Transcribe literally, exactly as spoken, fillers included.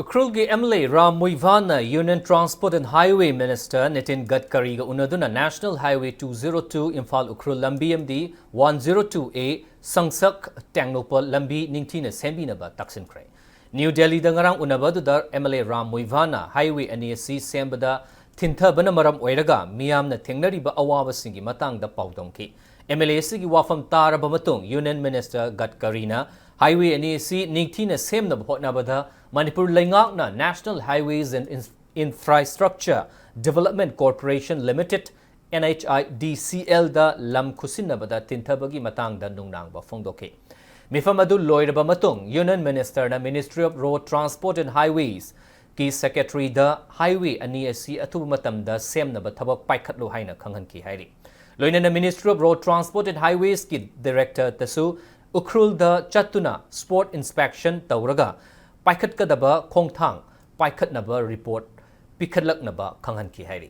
ꯎꯈ꯭ꯔꯨꯜꯒꯤ MLA Ram ꯃꯨꯏꯚꯥꯟꯅ Union Transport and Highway Minister Nitin ꯒꯗꯀꯔꯤꯒ ꯎꯅꯗꯨꯅ National Highway two zero two Imphal Ukhrul ꯂꯝꯕꯤ ꯑꯃꯗꯤ one zero two A ꯁꯪꯁꯛ Tengnoupal ꯂꯝꯕꯤ ꯅꯤꯡꯊꯤꯅ ꯁꯦꯝꯕꯤꯅꯕ ꯇꯥꯛꯁꯤꯟꯈ꯭ꯔꯦ꯫ ꯅ꯭ꯌꯨ ꯗꯦꯜꯂꯤꯗ ꯉꯔꯥꯡ ꯎꯅꯕ ꯑꯗꯨꯗ MLA ꯔꯥꯝ ꯃꯨꯏꯚꯥꯟꯅ highway ꯑꯅꯤ ꯑꯁꯤ ꯁꯦꯝꯕꯗ ꯊꯤꯟꯊꯕꯅ ꯃꯔꯝ ꯑꯣꯏꯔꯒ ꯃꯤꯌꯥꯝꯅ ꯊꯦꯡꯅꯔꯤꯕ ꯑꯋꯥꯕꯁꯤꯡꯒꯤ ꯃꯇꯥꯡꯗ ꯄꯥꯎꯗꯝꯈꯤ꯫ MLA ꯑꯁꯤꯒꯤ ꯋꯥꯐꯝ ꯇꯥꯔꯕ ꯃꯇꯨꯡ Union Minister ꯒꯗꯀꯔꯤꯅ highway ꯑꯅꯤ ꯑꯁꯤ ꯅꯤꯡꯊꯤꯅ ꯁꯦꯝꯅꯕ ꯍꯣꯠꯅꯕꯗ ꯃꯅꯤꯄꯨꯔ ꯂꯩꯉꯥꯛꯅ National Highways and Ins-, Infrastructure Development Corporation Limited, NHIDCL ꯗ ꯂꯝ ꯈꯨꯠꯁꯤꯟꯅꯕꯗ ꯊꯤꯟꯊꯕꯒꯤ ꯃꯇꯥꯡꯗ ꯅꯨꯡꯅꯥꯡꯕ ꯐꯣꯡꯗꯣꯛꯈꯤ꯫ ꯃꯤꯐꯝ ꯑꯗꯨ ꯂꯣꯏꯔꯕ ꯃꯇꯨꯡ Union Minister ꯅ Ministry of Road Transport and Highways ꯀꯤ Secretary ꯗ highway ꯑꯅꯤ ꯑꯁꯤ ꯑꯊꯨꯕ ꯃꯇꯝꯗ ꯁꯦꯝꯅꯕ ꯊꯕꯛ ꯄꯥꯏꯈꯠꯂꯨ ꯍꯥꯏꯅ ꯈꯪꯍꯟꯈꯤ ꯍꯥꯏꯔꯤ꯫ ꯂꯣꯏꯅꯅ Ministry of Road Transport and Highways ꯀꯤ Director ꯗꯁꯨ ꯎꯈ꯭ꯔꯨꯜꯗ ꯆꯠꯇꯨꯅ spot inspection ꯇꯧꯔꯒ ꯄꯥꯏꯈꯠꯀꯗꯕ ꯈꯣꯡꯊꯥꯡ ꯄꯥꯏꯈꯠꯅꯕ report ꯄꯤꯈꯠꯂꯛꯅꯕ ꯈꯪꯍꯟꯈꯤ ꯍꯥꯏꯔꯤ꯫